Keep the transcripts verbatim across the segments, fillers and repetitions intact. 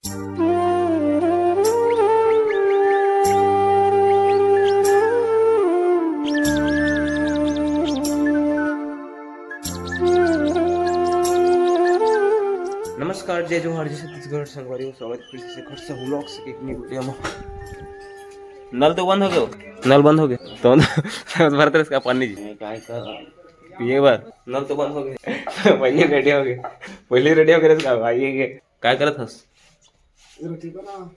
नमस्कार, जय जोहार, जय छत्तीसगढ़। संगवारी हो, स्वागत हे फिर से खरसा vlogs के एक नई video में। नल तो बंद हो गयो, नल बंद हो गयो तो भरत रस का पानी जी। काय कर? पिए बर नल तो बंद हो गयो। पहले ready हो गए, पहले ready हो गए रस का भाई ये। काय करत हस? रोटी बना।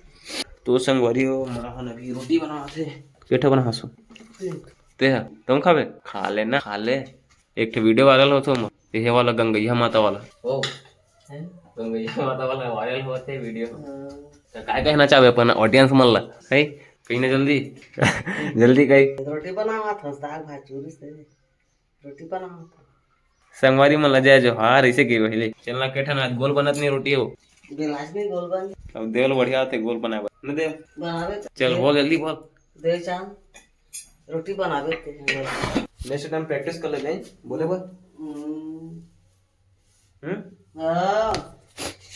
तो संगवारी हो, मोर हन अभी रोटी बनावत हे। केठा बनावत हो? एक। ते ह, तुम खाबे? खा ले ना, खा ले। एक ठे video viral होत हो, ये वाला गंगैया माता वाला। ओ, हैं? गंगैया माता वाला viral होत हे video। हाँ। तो काय कहना चाहबे अपन audience मन ला? है? कहीं ना जल्दी। जल्दी कही। रोटी बनावत हस, दाल भात चूरी से। रोटी बनावत हस। संगवारी मन ला जय जोहार, ऐसे की पहले। चलना केठन आज गोल बनत नहीं रोटी हो। बेलाज नहीं गोल बन। अब देवल बढ़िया होते गोल बनाए बर। न देव। बनावे तो चल, दे। बोल जल्दी बोल। दे चांद। रोटी बनावे ते हैं। Next time practice कर लेते हैं, बोले बर। हम्म। हम्म? हाँ।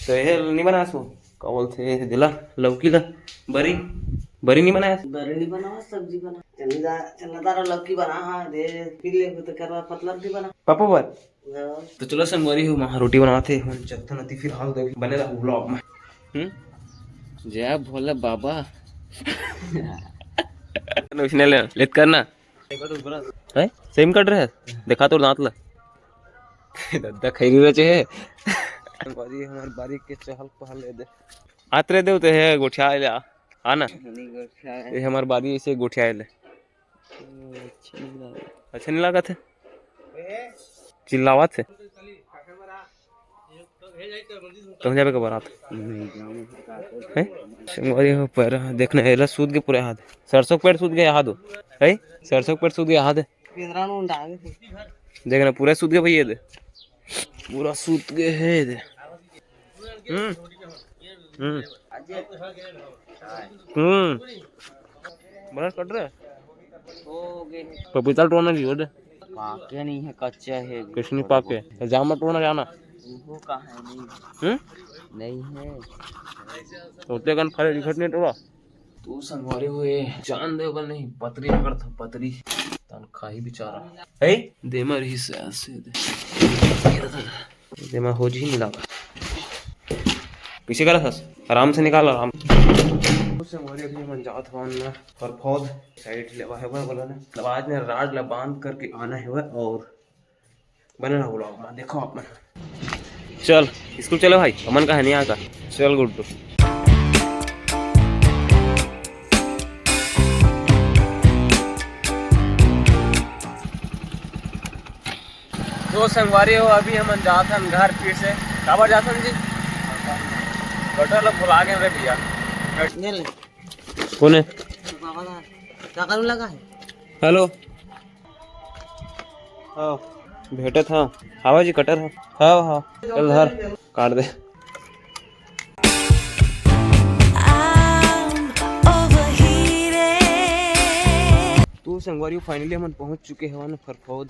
तो ये नहीं बनास वो, का बोलते हैं, दिला, लौकी ला, बरी, बरी नहीं बनास? बरी नहीं बनावा, सब्जी बना। चना दार, चना दार लौकी बना, हाँ, दे, फिर ले, तो करवा पतला रोटी बना। पापा बर? हाँ। तो चलो संगवारी हो, माँ रोटी बनाते हैं, मन चलते नती फिलहाल तो बने रहो vlog में। हम्म? जय भोले बाबा। उसने ले, लेत करना। हैं? सही में कट रहे हैं? दिखा तोर दांत ला। दद्दा खैरी रचे है। बारी, हमार बारी के चहल पहल ले दे। आत रे देव ते है, गोठिया ले आ। आ ना। नहीं गोठिया है। ये हमार बारी ऐसे गोठिया ले। अच्छा नहीं लगा। अच्छा नहीं लगा थे? चिल्लावत हे। तुम जाबे के बारात? नहीं जाऊँ। हैं? संगवारी हो, पैर देखना, एला सूत के पूरा हाथ। सरसों के पेड़ सूत गए हाथ हो। हैं? सरसों के पेड़ सूत गए हाथ। पिंजरा में डाल दे। देखना, पूरा सूत गए भैया दे। पूरा सूत गए है दे। हम्म। हम्म। हम्म। बड़ा कट रहा है। हो गए। पपीता टोना जी हो दे। पाके नहीं है, कच्चा है। किसने पाके? तो जामा टोना जाना। वो कहाँ है? नहीं। हम्म? नहीं है। तो उतने कन फले दिखत नहीं टोला। तू संगवारी हुए जान दे बल नहीं, पतरी पकड़ था, पतरी। तन खाही बेचारा। है? दे मर ही से, ऐसे दे। ये रहा। एमा हो जी मिला। पीछे करा था, आराम से निकाल, आराम। उससे मोरे अभी मन जात हवन ना, परफौद साइड लेवा है, वह बोला ना, मतलब आज ने राड ला बांध करके आना है वह, और बने रहो vlog में, देखो आप मन। चल, स्कूल चलो भाई, अमन का है नहीं आता। चल गुड्डू। तो संगवारी हो, अभी हमन जात हन घर फिर से। काबर जात हन जी? कटहल भुला गए रे भैया। ले ले। कौन है? बाबा का क्या करूँ लगा है? हेलो। हाँ, भेटत हाँ। आवा जी, कटर हाँ। हाँ, हाँ। चल धर, काट दे। I'm overheated। तो संगवारी, finally हमन पहुंच चुके हवन फरफौद।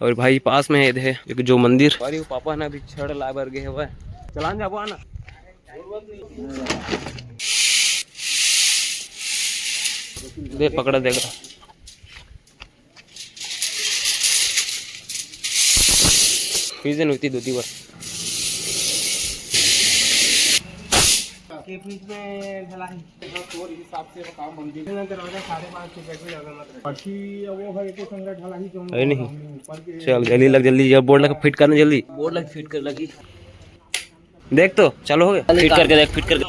और भाई, पास में है इधर एक जो मंदिर। संगवारी, पापा ना अभी छड़ लाए बर गए हवय। चलान जाबो आना। दे, पकड़ा देगा। पीस देन होती धोती बर। के बीच में ढलाई। तोर हिसाब से वो काम बन गई। दरवाजा साढ़े पाँच फीट बैठ में ज्यादा मत रख। पक्षी वो है, एक संग ढलाई जो अरे नहीं। ऊपर के चल, जल्दी लग, जल्दी, जब बोर्ड लग फिट करना, जल्दी। बोर्ड लग फिट कर लगी। देख तो, चालू हो गया? फिट करके देख, फिट करके।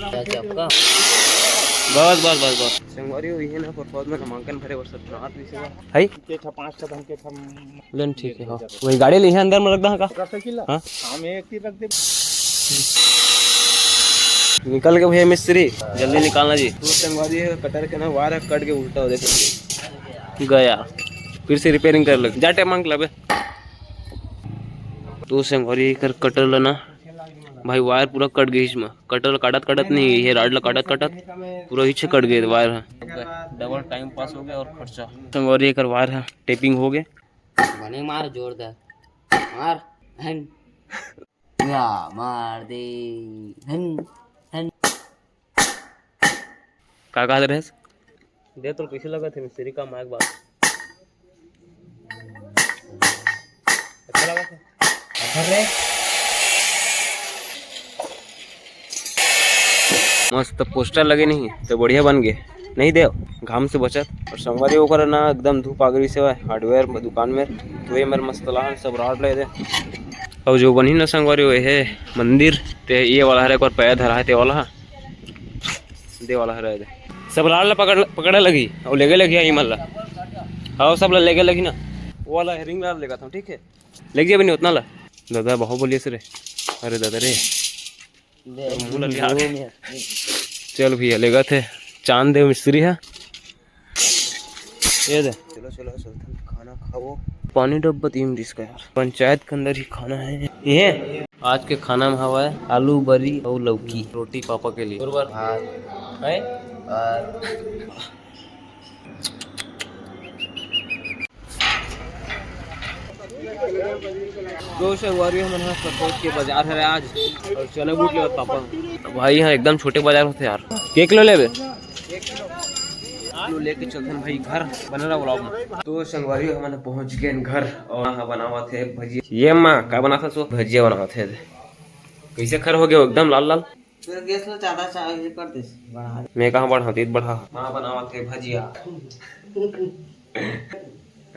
क्या, क्या आपका? बस, बस, बस, बस। संगवारी हो, ये ना फरफौद में नामांकन भरे बर सत्यनारायण विश्व है। के ठा, पाँच ठा धन के ठा। लेन ठीक है, हाँ। वही गाड़ी ले अंदर में रख दा का? मोटरसाइकिल ला? हाँ। हाँ, मैं एक ही रख दे। निकल के भैया मिस्त्री, जल्दी निकालना जी। तो संगवारी है, कटर के ना वायर कट के उल्टा हो, देखो। गया। फिर से रिपेयरिंग कर लग। जा टेप मांग ला बे। तो संगवारी एकर कटर ला ना भाई, वायर पूरा कट गई इसमें। कटर काटत काटत नहीं, ये राड ला काटत काटत पूरा पीछे कट गए वायर है। डबल टाइम पास हो गया और खर्चा। संगवारी एकर वायर है, टेपिंग हो गए। बने मार जोरदार। मार। हन। या, मार दे। हन। हन। का कहत रहेस? दे तो कैसे लगत हे मिस्त्री का माइक बात? अच्छा लगत हे। अखर रे। मस्त पोस्टर लगे नहीं तो बढ़िया बन गे। नहीं देव, घाम से बचत। और संगवारी ओकर ना एकदम धूप आ गई से हार्डवेयर दुकान में, तो ये मेरे मस्त लाहन सब रॉड ले दे। और जो बनी ना संगवारी, वो है मंदिर, ते ये वाला हरे, एक बार पैर धरा है ते वाला हा। दे वाला हरे दे। सब लाल ला पकड़, पकड़े लगी और लेगे लगी आई मन ला। हाँ, सब ला लेगे लगी ना। वो वाला रिंग लाल लेगा था, ठीक है, लेके जाबे नहीं उतना ला। दादा बाहुबली से रे। अरे दादा रे। मुंह ला लिया। चल भैया, लेगा थे चांद देव मिस्त्री है। ये दे। चलो, चलो, चलथन खाना खाओ। पानी डब्बा तीन डिश का यार, पंचायत के अंदर ही खाना है ये। आज के खाना में हवा है आलू बरी और लौकी, रोटी पापा के लिए। बरोबर। हाँ। है? और तो संगवारी, हमन ह पहुंच के बाजार हरे आज, और चना बूट लेवत पापा। भाई, यहाँ एकदम छोटे बाजार होते यार। केक ले लेबे? लो, लेके चलते हैं भाई घर, बने रहा व्लॉग में। तो संगवारी, हमन पहुंच गए घर और यहाँ बनावत है भजिया। ये माँ का बनाता सो? भजिया बनावत है। कैसे खर हो गया एकदम लाल लाल? तेरा गैस ला ज्यादा चा-, ये कर दे, बढ़ा दे। मैं कहाँ बढ़ा? तेज बढ़ा। माँ बनावत है भजिया।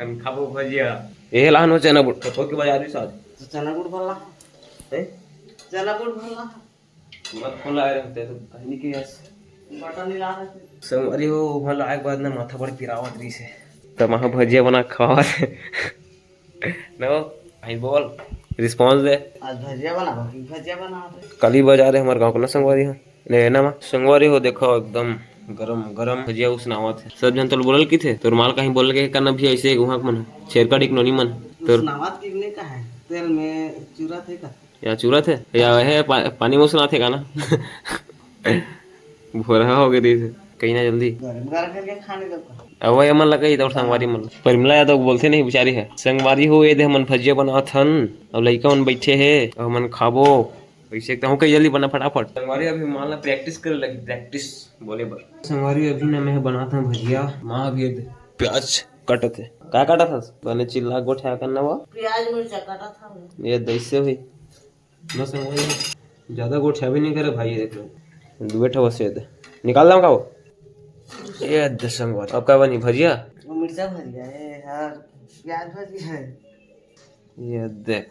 हम खाबो भजिया। ये लाहन हो चना बूट। तो के बाजार भी साथ। तो चना बूट भर ला। हैं? चना बूट भर ला। मत फोन लाए रहते तो कहीं नहीं के यस। बटन नहीं ला रहे थे। संगवारी हो, वहाँ लाए के बाद ना माथा बड़ पिरावत रही से। तब वहाँ भजिया बना खावत है। नो, भाई बोल, रिस्पॉन्स दे। आज भजिया बनावा कि भजिया बनावा थे? कल ही बाजार है हमारे गाँव को ना संगवारी हो। ले ना माँ, संगवारी हो, देखो एकदम गरम गरम भजिया उसनावत है। सब जन तो बोलल की थे, तोर माल कहीं बोल के करना भी ऐसे वहाँ के मन छेरका डिक नोनी मन। तोर उसनावत की नहीं कहा है, तेल में चूरा थे का? या चूरा थे या है पा, पानी में उसना थे का ना? भोरहा हो गए रही थे। कहीं ना जल्दी। गरम गरम करके खाने दो का। अब वही मन लगा ही तो संगवारी मन। परिमला यादव बोलते नहीं बेचारी है। संगवारी हो, ये दे हमन भजिया बनात हन, अब लइका मन बैठे हे, अब हमन खाबो। वैसे कहूँ कहीं जल्दी बना फटाफट। संगवारी अभी मान ला प्रैक्टिस करे लगी, प्रैक्टिस बोले बर। संगवारी अभी ना मैं बनात हूँ भजिया, माँ अभी ये दे प्याज काटत है। का काटत हस? बने चिल्ला गोठिया करना वो। प्याज मिर्चा काटत हूँ। ये दैसे हुई। बस संगवारी, ज्यादा गोठिया भी नहीं करे भाई, ये देख लो। दुए ठो बस ये दे। निकाल दाऊँ का वो? ये दे संगवारी। अब का बनी भजिया? वो मिर्चा भजिया है यार, प्याज भजिया है। ये देख,